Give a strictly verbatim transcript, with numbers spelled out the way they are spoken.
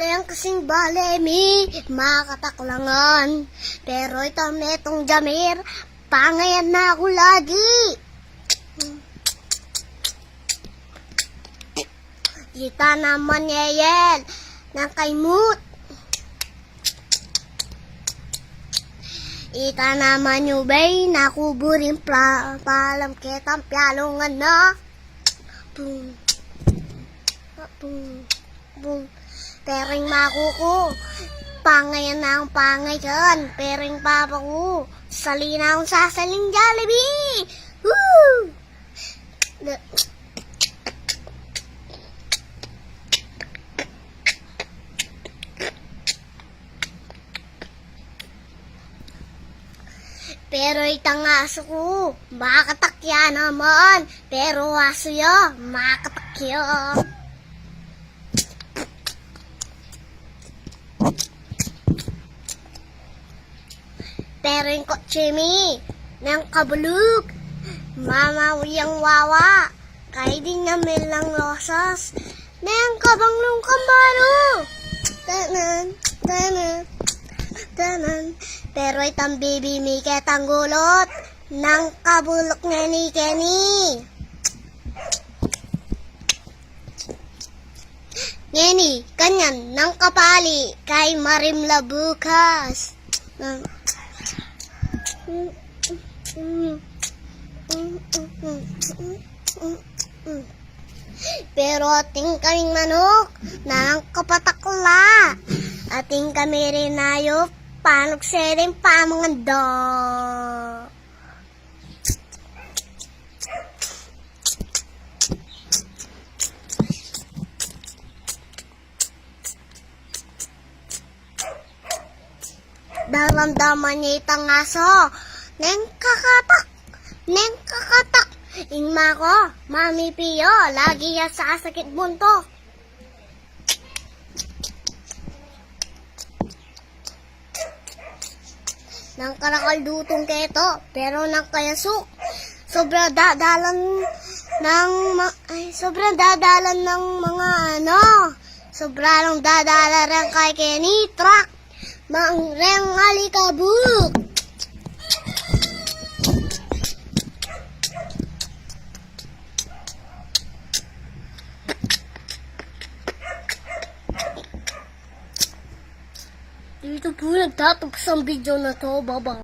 Teng kasing bale mi, makataklangan. Pero itang metung Jamir, pangayan na ku lagi. Ita naman Yeyel, nang kaimut. Ita naman Yubey, naku buring pla-, palam ketang pialungan na. Pung, pung, pung. Pero ing maku ku, pangayan nang pangayan. Pero ing papa ku, sali nang sasaling Jollibee. Woo! Pero itang asu ku, makatakya naman. Pero asu ya, makatakya. Pero ing kotse mi, neng kabulug, mamawi yang wawa, kay dinan mi lang losas, neng kabanglung kambalu. Tanan, tanan, tanan. Pero itang bibi mi ketang gulot, neng kabuluk ngeni keni. Ngeni, kanyan, neng kapali, kay marimla bukas. Pero atin kaming manuk, neng kapatakla. Atin kami ring ayup, panuk sering pamanganda. Daramdaman ya itang asu, neng kakatak, neng kakatak. Ing maku, Mami Pio, lagi ya sasakit buntuk. Neng karakal dutung keto, pero neng kayasuk. Sobra dadalan nang ma-, ay, sobra dadalan nang mga ano, sobra nang dadala reng kay keni, truck, mang reng alikabuk. Dito po nagtatapos ang video na to. Bye-bye.